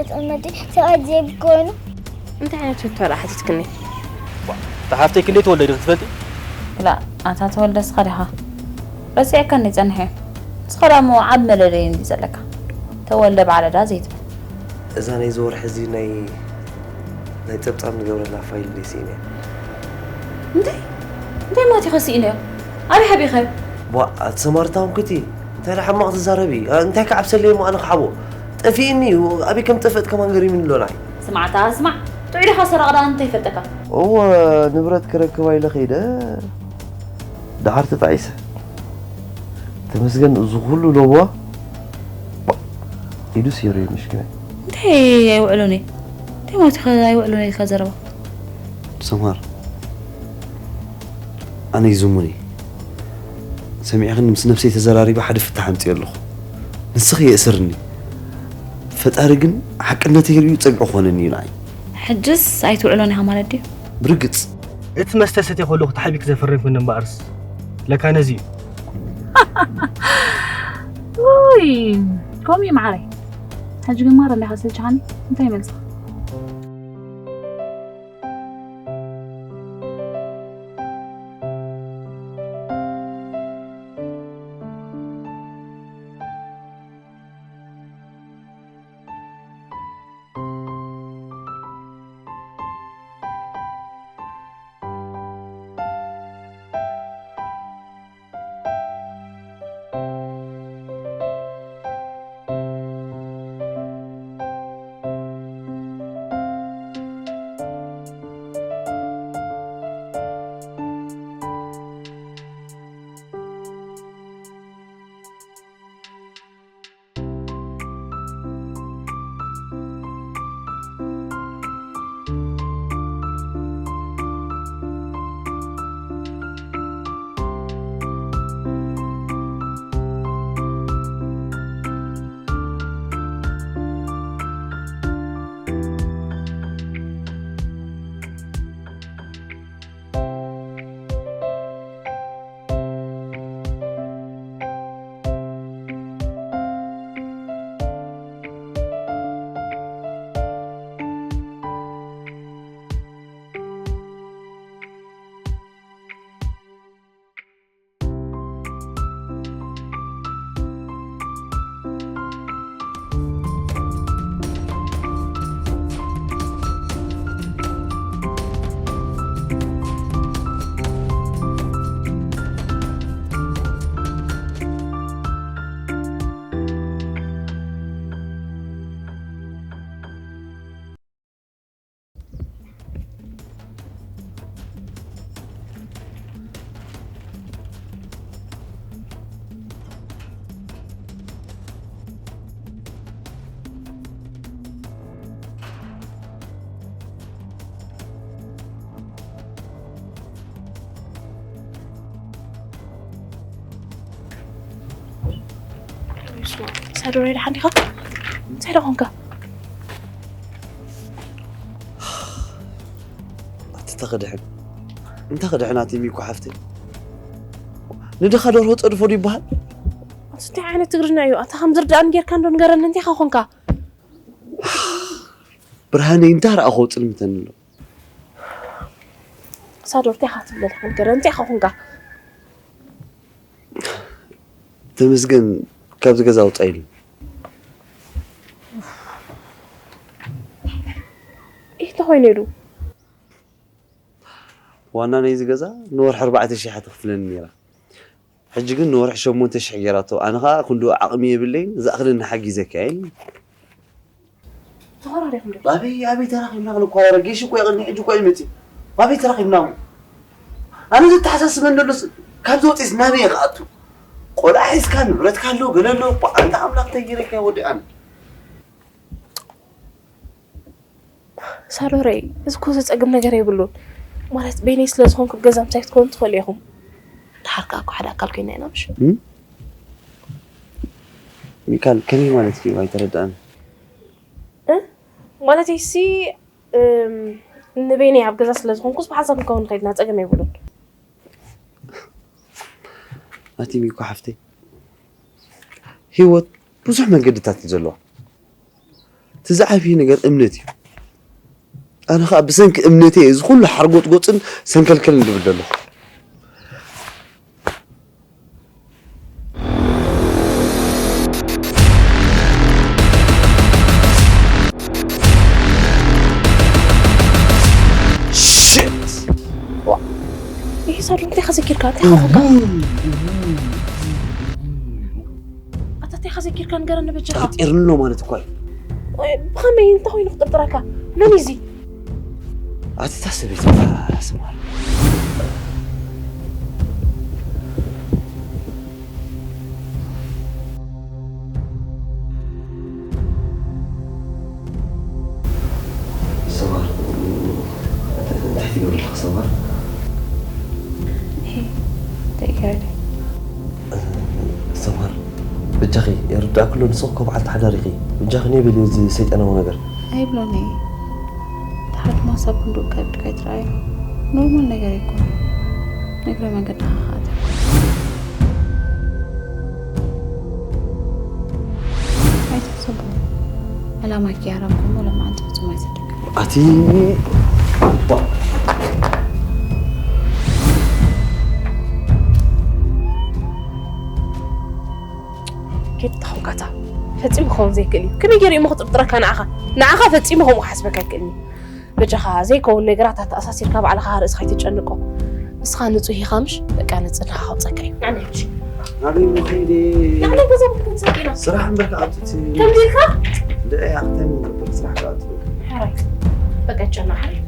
ትቕመጢ ሰብኣይ ዘይብኮይኑ እንታይ ዓይነት ሕቶ ደኣ ሓቲትክኒ? እታ ሓፍተይ ክንደይ ተወልደ ዲኺ ትፈልጢ? ክላ ኣታ ተወልደ እስኻ ዲኻ? ረሲዐካ እንዲ ጸንሐ። ንስኻ ደኣ እሞ ዓብ መለለይ እንዲ ዘለካ። ተወልደ በዓል ዕዳ ዘይትብል። እዛ ናይዚ ወርሒ እዚ ናይ ናይ ጸብጻብ ንገብረላ ፋይል እንዲ ስኢነ። እንታይ? እንታይ ማለት ኢኻ ስኢነዮ? ኣበይ ሓቢኸዮ? ቧእ፣ ኣቲ ሰማርታውን ክቲ፣ እንታይ ደኣ ሕማቕ ትዛረቢ? ኣ፣ እንታይ ከዓብሰለይ እሞ ኣነ ክሓቦ? ጠፊእኒ እዩ፣ ኣበይ ከም ዝጠፍአት ከማን ገሪሙኒ ኣሎ ንዓይ። ስማዕ ኣታ ስማዕ፣ ጥዑይ ዲኻ ሰራቒ ደኣ እንታይ ይፈልጠካ? እወ፣ ንብረት ክረክባ ኢለ ከይደ፣ ደሓር ተጣዒሰ። ተመስገን፣ እዚ ኩሉ ለበዋ ኢዱ ሰይሩ እዩ፣ ምስኪናይ። እንታይ ኣይውዕሎን እየ? እንታይ ማለት ኢኻ ኣይውዕሎን ኢልካ ዘረባ? ሰማር፣ ኣነ ይዝሙኒ። ሰሚዕኽኒ ምስ ነብሰይ ተዘራሪበ ሓደ ፍታሕ ኣምፅኦ ኣለኹ። ንስኺ የእስርኒ። ፈጣሪ ግን ሓቅነተይ ርእዩ ፀግዒ ክኾነኒ እዩ ንዓይ። ሕጅስ ኣይትውዕሎን ኢኻ ማለት ድዩ? ብርግፅ። እቲ መስተ ሰትየ ከለኹ ተሓቢእኪ ዘፍርም ኮይኑ እምበኣርስ ለካ ነዚ እዩ። ውይ፣ ከምኡ እዩ መዓረይ። ሕጂ ግን ማራ እንዲኻ ሰልችኻኒ። እንታይ ይመልስኻ? ሳዶረይ ደሓን ዲኻ? እንታይ ደኾንካ? ኣቲ ተኽድሕን እንተ ክድሕናት ሚኮ ሓፍተይ ንድኻ ደርሆ ጸድፎ ዶ ይበሃል? ኣቲ እንታይ ዓይነት ትግርኛ እዩ? ኣታ ከም ዝርድኣኒ ጌርካ እንዶ ንገረኒ፣ እንታይ ኢኻ ኮንካ? ብርሃነይ እንዳ ረኣኹ ጽልምተኒ ኣሎ። ሳዶር እንታይ ኢኻ ትብል ዘለኻ ንገረኒ፣ እንታይ ኢኻ ኮንካ? ተመስገን ካብዚ ገዛ ውጻ ኢሉ። እንታይ ኮይኑ ኢሉ? ዋና ናይዚ ገዛ ንወርሒ ኣርባዕተ ሽሕ ትኽፍለኒ ነይራ። ሕጂ ግን ንወርሒ ሸሞንተ ሽሕ ገይራቶ። ኣነ ኸኣ ክንድኡ ዓቕሚ የብለይን፣ ዝኣኽለኒ ሓጊዘካ ኢልኒ። ተኾራሪኹም ዶ? ኣበይ፣ ኣበይ ተራኺብና ክንኳራረ? ጌሽ እኮ የቕኒ፣ ሕጂ እኮ ይመጽእ። ኣበይ ተራኺብና እሞ? ኣነ ዘተሓሳስበኒ ዘሎስ ካብዚ ወጺእስ ናበይ እየ ክኣቱ? ቆልዓ ሒዝካ፣ ንብረትካ ኣሎ፣ ገለ ኣሎ። እኳ ኣንታ ኣምላኽ እንታይ ገይረካ ወዲ ኣነ? ሳዶረይ፣ እዚ እኮ ዘጸግም ነገር የብሉን። ማለት፣ በይነይ ስለ ዝኾንኩ ገዛ ምሳይ ክትኮኑ ትኽእሉ ኢኹም። ደሓር ከኣ እኮ ሓደ ኣካል ኮይና ኢና፣ ምሽ? እም? ሚካል፣ ከመይ ማለት እዩ? ኣይተረድኣን። እ? ማለተይሲ፣ እም፣ ንበይነይ ኣብ ገዛ ስለ ዝኾንኩስ ብሓንሳብ ክንከውን ንኽእል ኢና፣ ጸገም የብሉን። ኣቲ ሚኮ ሓፍተይ፣ ህይወት ብዙሕ መንገድታት እዩ ዘለዋ። እቲ እቲ ዝዓብየ ነገር እምነት እዩ። ኣነ ኸዓ ብሰንኪ እምነተይ እየ እዚ ኩሉ ሓርጎጥጎጥን ሰንከልከልን ዝብል ዘለኹ። ሽት! ይሄ ሳሉ እንታይ ከዘኪርካ? እንታይ ከዘኪርካ? ኣታ እንታይ ከዘኪርካ ንገረኒ በጃኻ። ጠርጢርኒ ኣሎ ማለት እኳ እዩ። ወይ፣ ብኸመይ እንታይ ኮይኑ ክጥርጥረካ? መን እዩ እዚ? ኣቲ እታ ሰበይቲ እታ ስማ። ሰማር፣ እንታይ ትገብር ኣለኻ ሰማር? እሄ፣ እንታይ ገይረ? ሰማር፣ በጃኺ የርዳእክሎ ንስኺ እኮ በዓልቲ ሓዳር ኢኺ። በጃኺ ነይ በሊ እዚ ሰይጣናዊ ነገር። ኣይብሎን እየ። ድሓር ድማ ሳብ ክንድኡ ከቢድካ ኣይትረኣዮ። ኖርማል ነገር ኣይኮነን። ንእግረ መንገድኻ ከኣ ኣይትሕሰቦ። ዕላማ ኪያራ እኮ እሞ ሎማዓንቲ ፍጹም ኣይሰደካን። ኣቲ ኬድ ተኸውካታ ፈጺሙ ክኸውን ዘይክእል እዩ። ከመይ ገይሩ እሞ ክጥርጥረካ ንዓኻ? ንዓኻ ፈጺሙ ከምኡ ክሓስበካ ኣይክእልን እዩ። በጃኻ ዘይከውን ነገራት ኣተኣሳሲርካ ባዕልኻ ርእስኻ ኣይተጨንቆ። ንስኻ ንጹህ ኢኻ ምሽ? በቃ ንጽህናኻ ከውጸካ እዩ። ንዓና ይምሽ። ናበይ እሞ ከይደ? ንዓና ገዛ ክትንጸቅ ኢና። ስራሕ እምበር ክኣቱ እቲ ከምዚ ኢልካ? እንድዒ ኣኽተም ነበር ስራሕ ክኣቱ። ሓራይ። በቃ ጨና ሓራይ።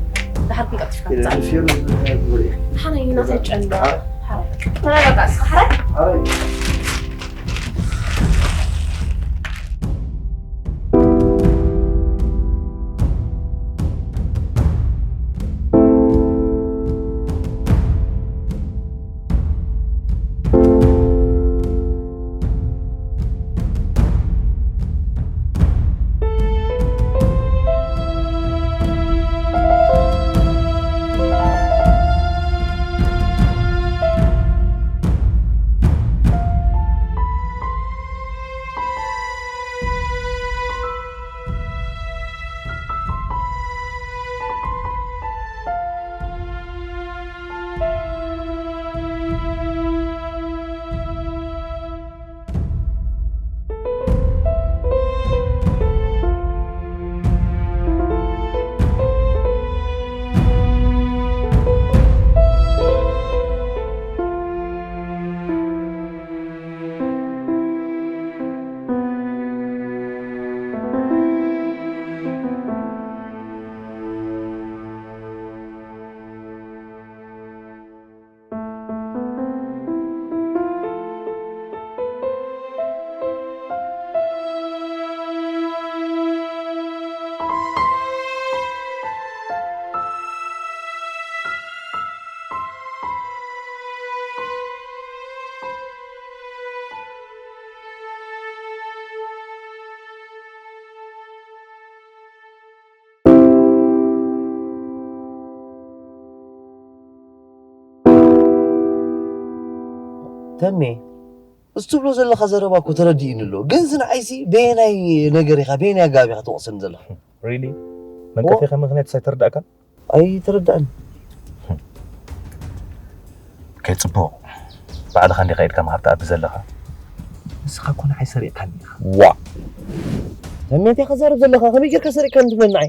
ድሓር ክንቀልጥፍካ ኢለ ንጽዓር። ንፍዮ ንዝብሃል ግብሪ። ሓራይ ናተጨንዶ። ሓራይ። ሓራይ በቃ። ተረጋጋ እስኻ ሓራይ። ሓራይ። ተሜ፣ እዚ ትብሎ ዘለኻ ዘረባ እኮ ተረዲእኒ ኣሎ። ግን እዚ ንዓይሲ በየናይ ነገር ኢኻ፣ በየናይ ኣገባብ ኢኻ ትወቕሰኒ ዘለኻ? ሪሊ? መንቀፊኻ ምኽንያት ኣይተረዳእካን? ኣይተረዳእን። ከይ ጽቡቕ። ባዕልኻ እንዲኻ ኢድካ ምሃብ ትኣቢ ዘለኻ? ንስኻ እኮ ንዓይ ሰሪቕካኒ ኢኻ። ዋእ! ተሜ፣ እንታይ ኢኻ ትዛረብ ዘለኻ? ከመይ ጌርካ ሰሪቕካኒ ትብለኒ ንዓይ?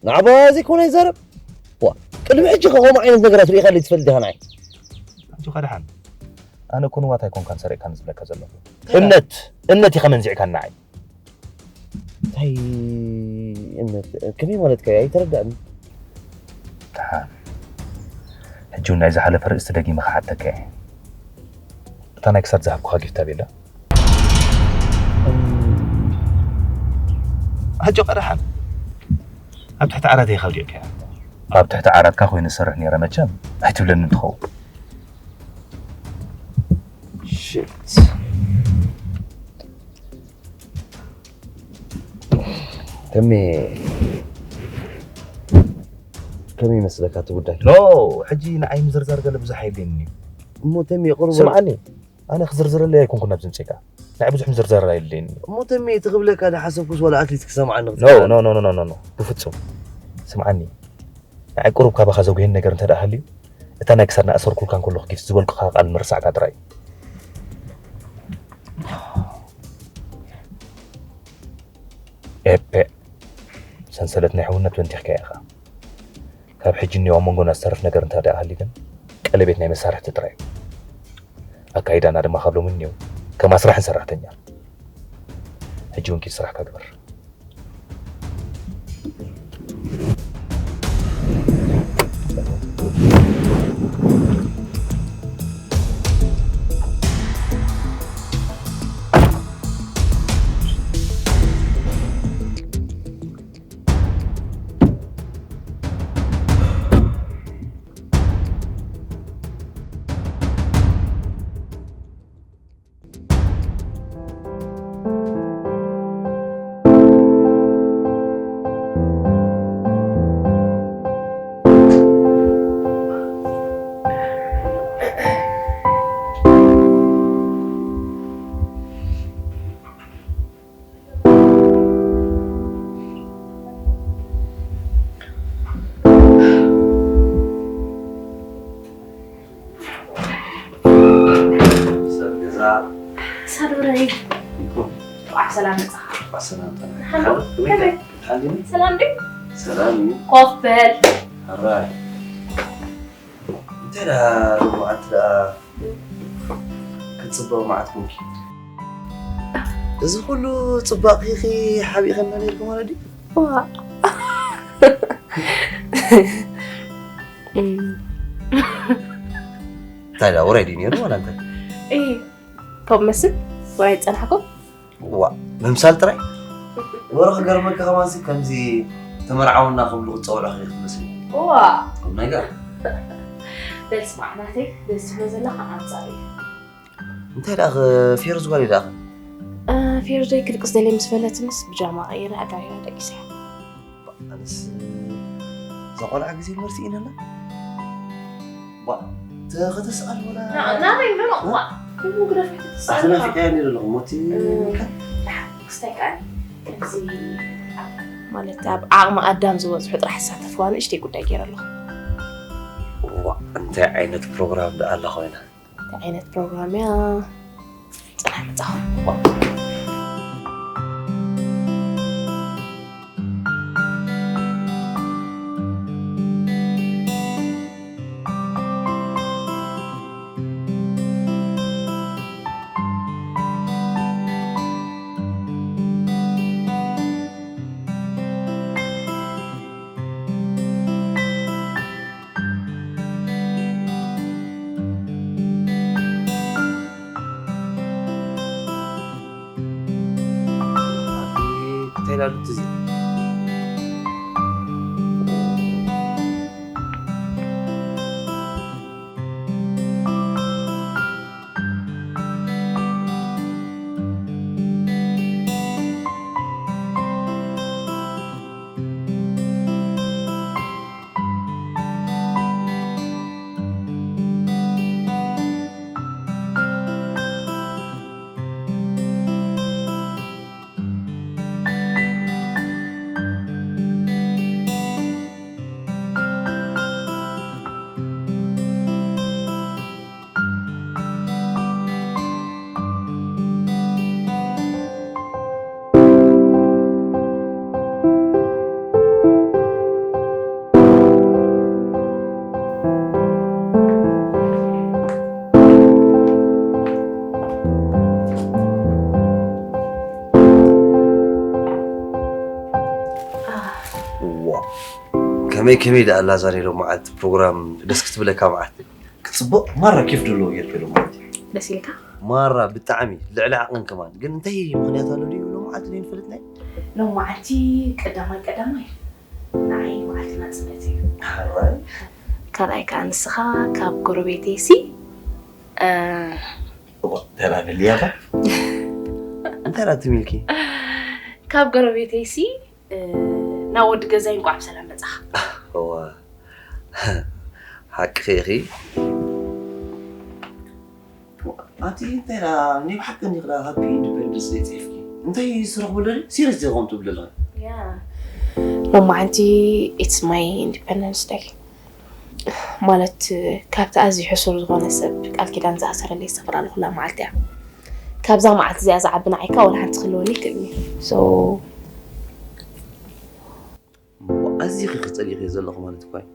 ንዓባ ዘይኮነ ይዛረብ። ዋ፣ ቅድሚ ሕጂ ከ ከምኡ ዓይነት ነገራት ርኢኻለይ ትፈልጥ ዲኻ ንዓይ? ኣጆኻ ደሓን። ኣነ እኮ ንዋት ኣይኮንካን ሰሪቕካኒ ዝብለካ ዘለኹ። እምነት፣ እምነት ኢኻ መንዚዕካኒ ንዓይ። እንታይ እምነት? ከመይ ማለትካ እዩ? ኣይተረዳእን። ደሓን። ሕጂ እውን ናይ ዝሓለፈ ርእስቲ ደጊመ ክሓተካ እየ። እታ ናይ ክሳድ ዝሃብኩኻ ጊፍታ ቤላ? ኣጆ ቀዳሓን። ኣብ ትሕቲ ዓራተይ ኢኻ ኣውዲቕካያ። ኣብ ትሕቲ ዓራትካ ኮይኑ ዝሰርሕ ነይረ መቸም ኣይትብለኒ እንትኸውን። ሽት። ተሜ፣ ከመይ ይመስለካ እቲ ጉዳይ? ኖ፣ ሕጂ ንዓይ ምዝርዛር ገለ ብዙሕ ኣየድልየንን እዩ። እሞ ተሜ፣ ቁሩብ ስምዓኒ፣ ኣነ ክዝርዝረለይ ኣይኮንኩን ናብዚ ምጺእካ። ናይ ብዙሕ ምዝርዛር ኣይድልየኒ። እሞ ተሜ፣ እቲ ክብለካ ዝሓሰብኩስ ዋላ ኣትሊስት ክሰምዓኒ no no no no no no no ብፍጹም ስምዓኒ። ንዓይ ቁሩብ ካባኻ ዘጉህየኒ ነገር እንተ ደኣ ሃልዩ፣ እታ ናይ ክሳድ ንኣሰርኩልካ እንከለኹ ጊፍት ዝበልኩኻ ቃል ምርሳዕካ ጥራይ እዩ። ኤፔ፣ ሰንሰለት ናይ ሕውነት ወንቲኽካያ ኢኻ። ካብ ሕጂ እኒኦ ኣብ መንጎና ዝተርፍ ነገር እንተ ደኣ ሃልዩ ግን፣ ቀለቤት ናይ መሳርሕቲ ጥራይ እዩ። ኣካይዳና ድማ ካብ ሎሚ እኒኦ ከም ኣስራሕን ሰራሕተኛ። ሕጂ እውን ኪድ ስራሕካ ግበር። ሰብ ገዛ ሳዶረይ፣ እንኳዕ ሰላም መጻኻ። እንኳዕ ሰላም ጠና። ሃሎ፣ ከመይ? ሰላም ድዩ? ሰላም እዩ። ኮፍ በል። ኣራይ። እንታይ ደኣ ሎማዓንቲ ደኣ ክትጽበቕ መዓት ኮንኪ? እዚ ኩሉ ጽባቕኺ ሓቢእኸና ነይርኪ ማለት ድዩ? ዋ። እም። እንታይ ደኣ ውራይ ድዩ ነይሩ ዋላ እንታይ? እይ፣ ካብ መስል ውራይ ዝጸናሕኩም? ዋ፣ ምምሳል ጥራይ? ወረ ክገርመካ ከማንሲ ከምዚ ተመርዓውና ክብሉ ክጸውዑ ክትመስል። ዋ። ቁም ነገር። በል ስማዕ ናተይ፣ በዚ ትብሎ ዘለኻ ኣንጻር እዩ። እንታይ ደኣ ፌርዝ ጓል ደኣ? እ፣ ፌርዝ ደይ ክድቅስ ደልየ ምስ በለትንስ ብጃማ ቀይረ ኣዳሪራ ደቂሰ። ኣነስ እዛ ቆልዓ ግዜ መርሲእናላ። ዋ፣ ተ-፣ ከተስኣል ወላ ና-፣ ናበይ ዶ? ዋ፣ ኩሉ ግደፍ ከተስኣል። ኣተናፊቀያ ነይረ ኣለኹ፣ ሞቲ እ፣ ሚካል። ደሓን፣ ክስታይ ከኣ ከምዚ ማለት ኣብ ዓቕሚ ኣዳም ዝበጽሑ ጥራሕ ዝሳተፍዋ ንእሽተይ ጉዳይ ገይረ ኣለኹ። ዋ፣ እንታይ ዓይነት ፕሮግራም ደኣ ኣላ ኮይና? እንታይ ዓይነት ፕሮግራም እያ? ጽናሕ መጻኹ። እንታይ ኢላ ሉት እዚ? ዋ፣ ከመይ ከመይ ደኣ ኣላ እዛ ናይ ሎማዓንቲ ፕሮግራም ደስ ክትብለካ መዓት። ክጽብቕ ማራ ኬፍ ደለዎ ጌርኪ ሎማዓንቲ። ደስ ኢልካ? ማራ ብጣዕሚ ልዕሊ ዓቕን ከማን። ግን እንታይ ምኽንያት ኣሎ ድዩ ሎማዓንቲ ዘይንፈልጥ ናይ? ሎማዓንቲ ቀዳማይ ቀዳማይ ንዓይ መዓልቲ ናጽነት እዩ። ሓራይ። ካልኣይ ከኣ ንስኻ ካብ ጎረቤተይሲ፣ እ፣ እዋ፣ ተራብልያታ? እንታይ ደኣ ትም ኢልኪ? ካብ ጎረቤተይሲ፣ እ፣ ናብ ወዲ ገዛይ እንቋዕ ብሰላም መጻኻ። እዋ፣ ሓቅኺ ኢኺ። ኣቲ እንታይ ደኣ ናይ ብሓቂ እንዲኺ ደኣ ሃፒ ኢንዲፐንደንስ ደይ ጽሒፍኪ? እንታይ ስራሕ ወለዲ ሲሪየስ ዘይኮን ትብሊ ኣለኺ? ያ ሎማዓንቲ it's my independence day ማለት ካብቲ ኣዝዩ ሕሱር ዝኾነ ሰብ ቃል ኪዳን ዝኣሰረለይ ዝተፈላለኹላ መዓልቲ እያ። ካብዛ መዓልቲ እዚኣ ዝዓቢ ንዓይካ ወላ ሓንቲ ክህልወኒ ይክእል እዩ። So ኣዚኺ ክጸሊእኽዮ ዘለኹ ማለት እኳ እዩ።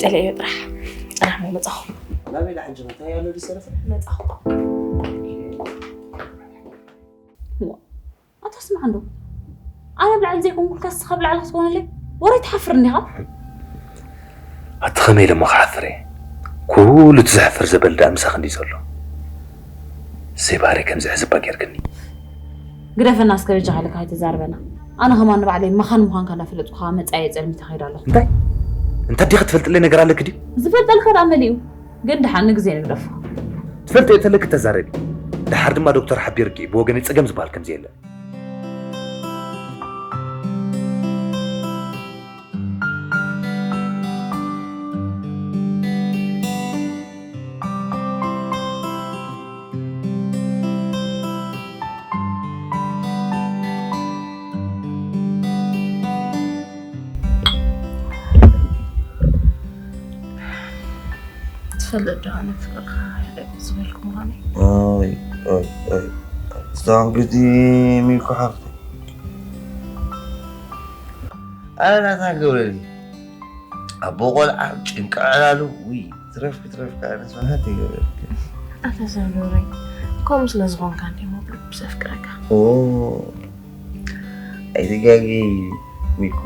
ጸሊአዮ ጥራሕ ጥራሕ ሞ መጻኹ። ናበይ ዳ ሕጂ እንታይ ኣሎ ዝሰረፈ? መጻኹ። ኣታ ስማዕ እንዶ ኣነ ብላዕሊ ዘይኮንኩልካ ስኻ ብላዕሊ ክትኮነለይ ወረ ትሓፍር እንዲኻ። ኣቲ ከመይ ኢለ እሞ ክሓፍር እየ? ኩሉ እቲ ዘሕፍር ዘበል ደኣ ምሳኺ እንዲ ዘሎ። ሰይ ባህሪ ከምዚ ሕዝባ ጌርክኒ። ግደፈና እስከ በጃኻ ኢለካ ኣይተዛርበና። ኣነ ከማን ንባዕለይ መኻን ምዃንካ እንዳፈለጥኩ ከዓ መጻየ ጸልሚት ይኸይድ ኣለኹ። እንታይ እንታይ ዲኺ ትፈልጥለይ ነገር ኣለኪ ድዩ? ዝፈልጠልካ ደኣ መሊኡ ግን ደሓን ንግዜ ንግደፎ። ትፈልጢ እየ ተለኪ ተዛረቢ። ደሓር ድማ ዶክተር ሓቢርኪ ብወገነይ ጸገም ዝበሃል ከምዚ የለን። ትፈልጥ ዶ ኣነ ፍቅርካ ዝበልኩ ምዃነይ? ኦይ ኦይ ኦይ ስታንክቲ ሚኩ ሓፍቲ ኣነ ናታ ገብረሊ ኣቦ ቆልዓ ጭንቂ ዕላሉ ውይ ትረፍኪ ትረፍካ ኣነ ስማሓት ይገብረልኪ ኣታ ዘንዶረይ ከምኡ ስለ ዝኾንካ እንዴ ሞ ብልቢ ዘፍቅረካ ኦ ኣይትጋጊ ሚኩ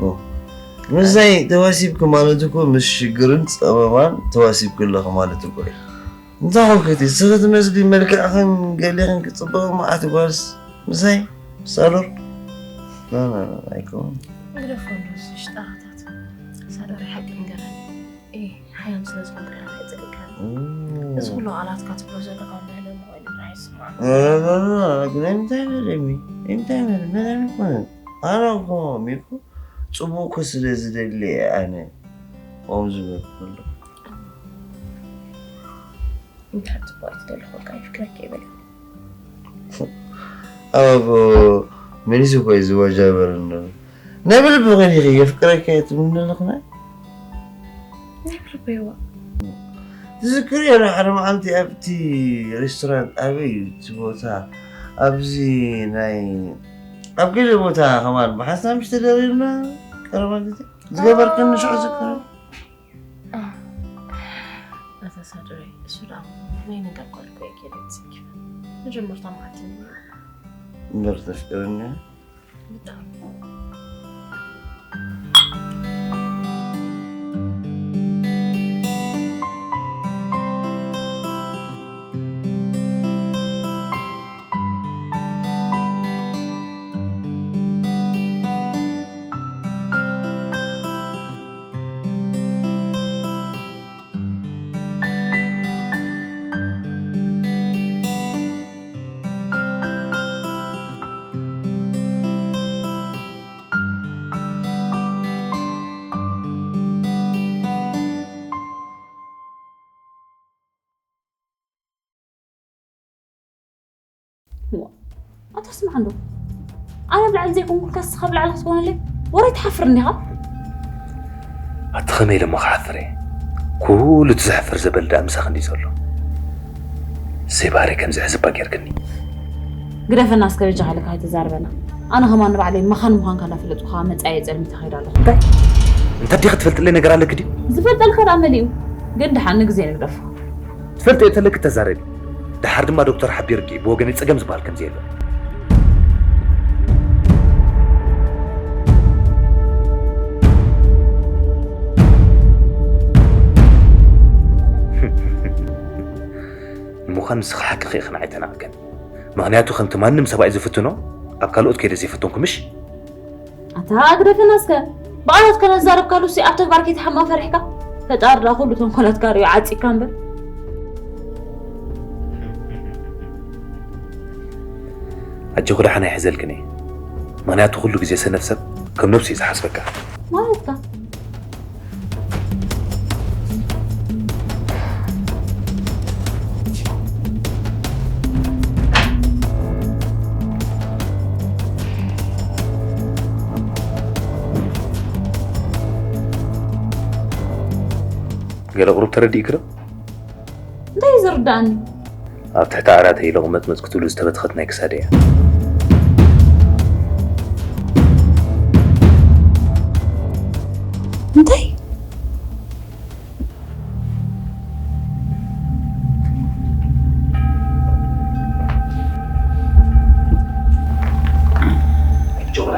ምስይ ተዋሲብኪ ማለት እኮ ምስ ሽግርን ፀበባን ተዋሲብኪ ኣለኺ ማለት እኮ እዩ እንታይ ኮንክቲ ስኺ ትመስሊ መልክዕኽን ገሊኽን ክፅበቕ መዓት ጓልስ ምሳይ ሳሎር ኣይከውን ግደፎ እንዶ እዚ ሽጣራታት ሳሎር ሓቂ ንገረኒ ሓያም ስለ ዝኾንኩ ደኣ ኣይፅልእካን እዚ ኩሉ ቃላትካ ትብሎ ዘለኻ ብህለ ምኾይኑ ጥራሕ ይስማዕ ናይ ምንታይ መደሚ ናይ ምንታይ መደሚ መደሚ ይኮነን ኣነ እኮ ሚኩ ፅቡቅ ስለ ዝደሊ ኣነ ከምኡ ዝበልኩ ዘለኹ እንታይ ጽቡቅ ትደሊ ኮንካ ይፍቅረካ ይበል ኣብ መሊሱ እኮ እዩ ዝወጃበር እንዶ ናይ ብልቢ ኮይን ኢኺ የፍቅረካ እየ ትብልኒ ኣለኹ ናይ ናይ ብልበይዋ ትዝክር እየ ሓደ መዓልቲ ኣብቲ ሬስቶራንት ኣበይ እዩ እቲ ቦታ ኣብዚ ናይ ኣብ ገለ ቦታ ከማን ብሓሳብ ምሽ ተደሪርና ቀረባ ግዜ ዝገበርክኒ ሽዑ ዝከረ ኣታ ሳድረይ እሱ ደኣ ናይ ነገር ጓል እኮ እየ ገለ ተሰኪፈ መጀመርታ መዓልቲ እምበር ተፍቅርኒ ብጣዕሚ ኣታ ስማዕ እንዶ ኣነ ብላዕሊ ዘይኮንኩልካ ስኻ ብላዕሊ ክትኮነለይ ወረ ትሓፍር እንዲኻ ኣቲ ከመይ ኢለ እሞ ክሓፍር እየ ኩሉ እቲ ዘሕፍር ዘበል ደኣ ምሳኺ እንዲ ዘሎ ሰይ ባህሪ ከምዚ ሕዝባ ጌርክኒ ግደፈና እስከ በጃኻ ኢለካ ኣይተዛርበና ኣነ ከማን ንባዕለይ መኻን ምዃንካ እንዳፈለጥኩ ከዓ መጻየ ጸልሚት ይኸይድ ኣለኹ እንታይ እንታይ ዲኺ ትፈልጥለይ ነገር ኣለኪ ድዩ ዝፈልጠልካ ደኣ መሊኡ ግን ደሓን ንግዜ ንግደፎ ትፈልጢ እየ ተለኪ ተዛረቢ ደሓር ድማ ዶክተር ሓቢርኪ ብወገነይ ጸገም ዝበሃል ከምዚ የለን ንምዃን ንስኺ ሓቅኺ ኢኺ ንዓይ ተናቒከኒ ምኽንያቱ ከምቲ ማንም ሰብኣይ ዝፍትኖ ኣብ ካልኦት ከይደ ዘይፈተንኩ ምሽ ኣታ ግደፈና እስከ ብኣላት ከነዛረብካሉ ሲ ኣብ ተግባር ከይትሓማ ፈሪሕካ ፈጣሪ ዳ ኩሉ ተንኮላትካ ሪኦ ዓፂካ እምበር ኣጆኺ ደሓን ኣይሕዘልክን እየ ምኽንያቱ ኩሉ ግዜ ሰነፍ ሰብ ከም ነብሱ እዩ ዝሓስበካ ማለትካ ገለ ቁሩብ ተረዲእኪ ዶ? እንታይ እዩ ዝርዳእኒ? ኣብ ትሕቲ ዓራተይ ለቕመጥመጥ ክትብሉ ዝተበትኸት ናይ ክሳደይ እያ። እንታይ? ጆላ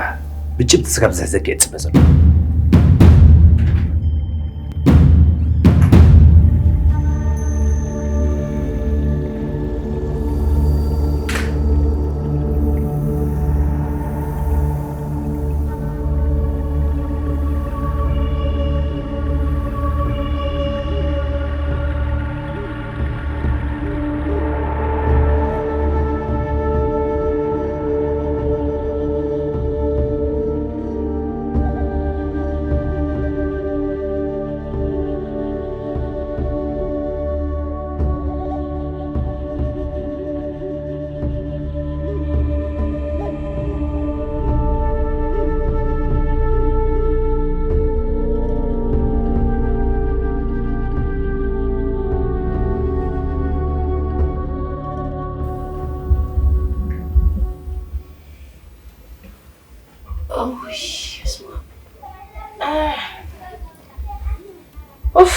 ብጭብጢ ስጋብ ዝሕዘኪ እየ ዝፅበ ዘሎ። ኡይ፣ በስመ ኣብ። ኡፍ።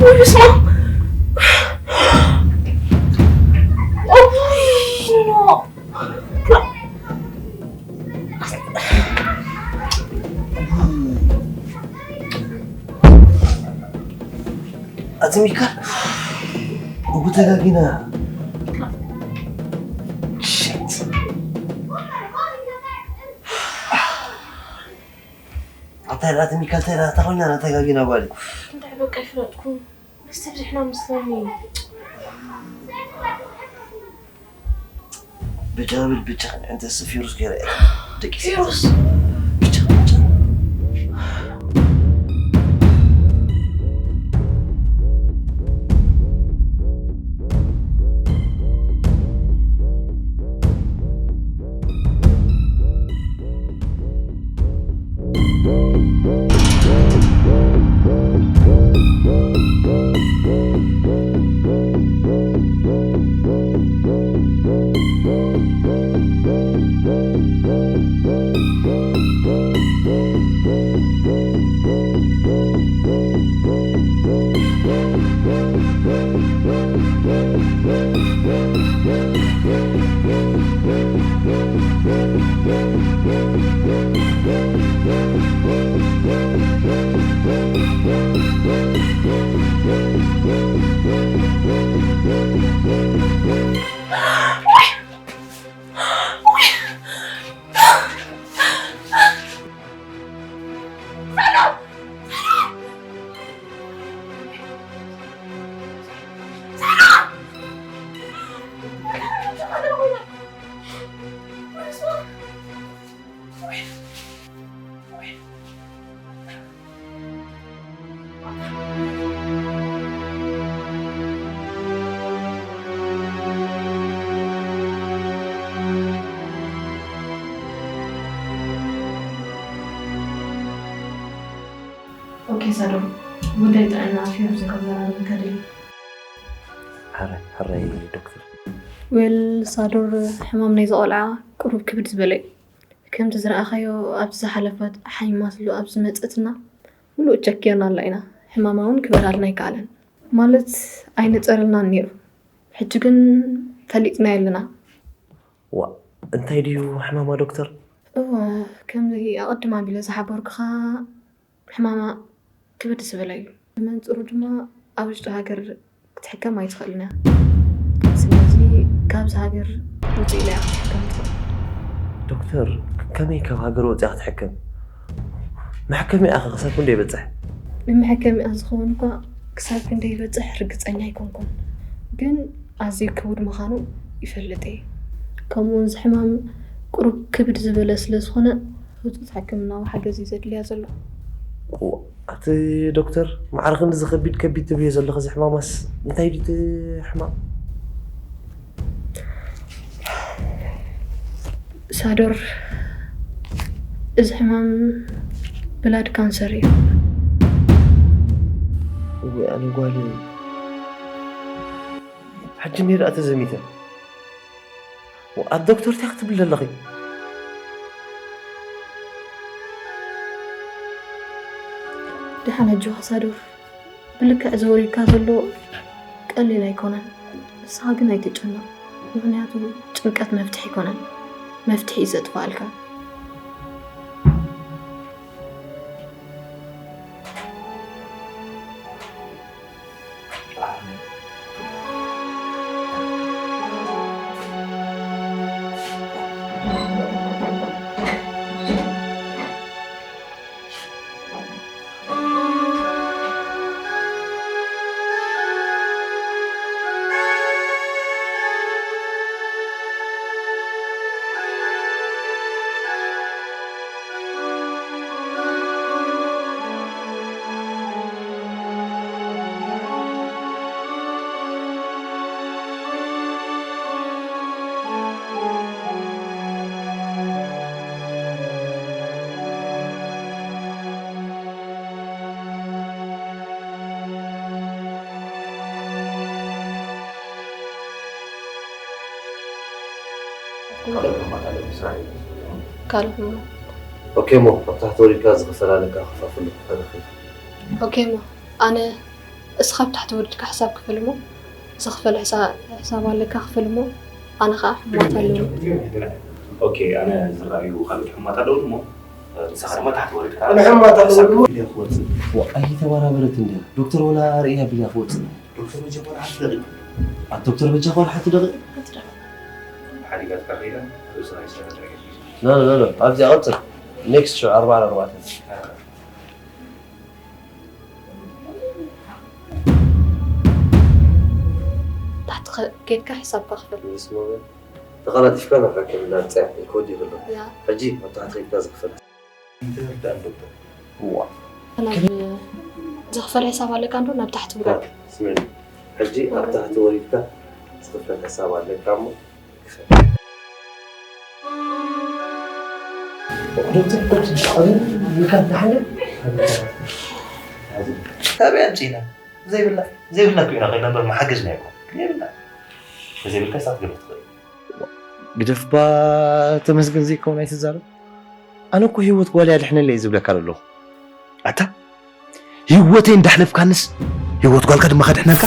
ኡይ፣ በስመ ኣብ። ኡይ፣ ኖ። ኣቲ ሚካል፣ እጉ ተጋጊና። ሽት። ኣታ ኣቲ ሚካል፣ ተራ ተኾይና ተጋጊና ጓል። እንታይ በቃ ይፍለጥኩም። መስተ ብዝሕና መስለኒ። ብጫ ብል ብጫ፣ እንተ ፊሩስ ገይረ ደቂ ፊሩስ። ብጫ ብጫ። ኦኬ ሳዶም፣ ጉዳይ ጥዕና ፊሩዝ ንክዘራረበካ ደልየ። ሕራይ ሕራይ ዶክተር። ዌል ሳዶር፣ ሕማም ናይዚ ቆልዓ ቁሩብ ክብድ ዝበለ እዩ። ከምቲ ዝረኣኻዮ ኣብዚ ዝሓለፈ ሓሚማትሉ ኣብ ዝመጸትና ምሉእ ቸክ ጌርናላ ኢና። ሕማማ እውን ክበርሃልና ኣይከኣለን። ማለት ኣይነጸረልናን ነይሩ። ሕጂ ግን ፈሊጥናዮ ኣለና። ዋእ እንታይ ድዩ ሕማማ ዶክተር? እወ፣ ከምዚ ኣቐድም ኣቢለ ዝሓበርኩኻ ሕማማ ክብድ ዝበለ እዩ። ብመንጽሩ ድማ ኣብ ውሽጢ ሃገር ክትሕከም ኣይትኽእልን እያ። ስለዚ ካብዚ ሃገር ውጽእ ኢላ እያ ክትሕከም ትኽእል። ዶክተር ከመይ ካብ ሃገር ወፂኣ ክትሕከም? መሐከሚኣ ኸ ክሳብ ክንደይ ይበፅሕ? ንመሐከሚኣ ዝኸውን እኳ ክሳብ ክንደይ ይበፅሕ ርግፀኛ ኣይኮንኩን፣ ግን ኣዝዩ ክቡድ ምዃኑ ይፈልጥ እየ። ከምኡውን እዚ ሕማም ቁሩብ ክብድ ዝበለ ስለ ዝኾነ ህፁፅ ሕክምናዊ ሓገዝ እዩ ዘድልያ ዘሎ። ኣቲ ዶክተር ማዕረ ክንድዚ ከቢድ ከቢድ ትብልዮ ዘለኺ እዚ ሕማማስ እንታይ ድዩ እቲ ሕማም? ሳዶር እዚ ሕማም ብላድ ካንሰር እዩ። እወ ኣነ ጓል ሕጂ እንዲየ ደኣ ተዘሚተ። ኣብ ዶክተር እንታይ ክትብል ኣለኺ? ደሓን ኣጆኻ ሳዶር። ብልክዕ እዚ ወሪድካ ዘሎ ቀሊል ኣይኮነን። ንስኻ ግን ኣይትጨነቕ፣ ምኽንያቱ ጭንቀት መፍትሒ ኣይኮነን፣ መፍትሒ እዩ ዘጥፍኣልካ። ካልእ ሕማም። ኦኬ እሞ ኣብ ታሕቲ ወሪድካ ዝኽፈል ኣለካ፣ ከፋፍል ትኽእል። ኦኬ እሞ ኣነ እስኻ ኣብ ታሕቲ ወሪድካ ሕሳብ ክፈል እሞ ዝኽፈል ሕሳ- ሕሳብ ኣለካ ክፈል እሞ ኣነ ኸዓ ሕማማት ኣለዉ። ኦኬ ኣነ ዝረኣዩ ካልኦት ሕማማት ኣለዉ እሞ ንስኻ ድማ ታሕቲ ወሪድካ ኣነ ሕማማት ኣለዉ እሞ ኢልያ ክወፅእ። ዋ ኣይተበራበረት እንድያ ዶክተር ወላ ርእያ ብልያ ክወፅእ። ዶክተር በጃ ቆልዓ ሓንቲ ደቂቕ። ኣብ ዶክተር በጃ ቆልዓ ሓንቲ ደቂቕ። ሓዲጋትካ ከይዳ ርእስኻ ይስተካከል። ኖ ኖ ኖ ኣብዚኣ ቀፅል። ኔክስት ሽዑ ኣርባዓን ኣርባዕተን። ታሕቲ ከ- ኬድካ ሕሳብካ ክፈል። ምስ ሞባይል ተቐላጢፍካ ናብታ ክፍሊ ላምጽያ ኢልክዎ ድዩ ዘሎ? ያ። ሕጂ ኣብ ታሕቲ ኬድካ ዝኽፈል። ኣይተረድኣን ዶክተር። ዋ። ናብ ዝኽፈል ሕሳብ ኣለካ እንዶ ናብ ታሕቲ ውረድ። ስምዒ። ሕጂ ኣብ ታሕቲ ወሪድካ ዝኽፈል ሕሳብ ኣለካ እሞ ክፈል። ዶክተር፣ ዶክተር፣ ኣበይ ኢልካ ትሓልፍ? ካበይ ኣምጺእና? ዘይብልና፣ ዘይብልና እኮ ኢና ኮይና እምበር መሓገዝና ይኮን። ዘይብልና። ተዘይብልካ ሳት ገለ ትኽእል። ግደፍ ባ ተመስገን ዘይከውን ኣይትዛረብ። ኣነ እኮ ህይወት ጓል ኣድሕነለይ ዝብለካ ዘለኹ። ኣታ ህይወተይ እንዳሕለፍካንስ ህይወት ጓልካ ድማ ከድሕነልካ?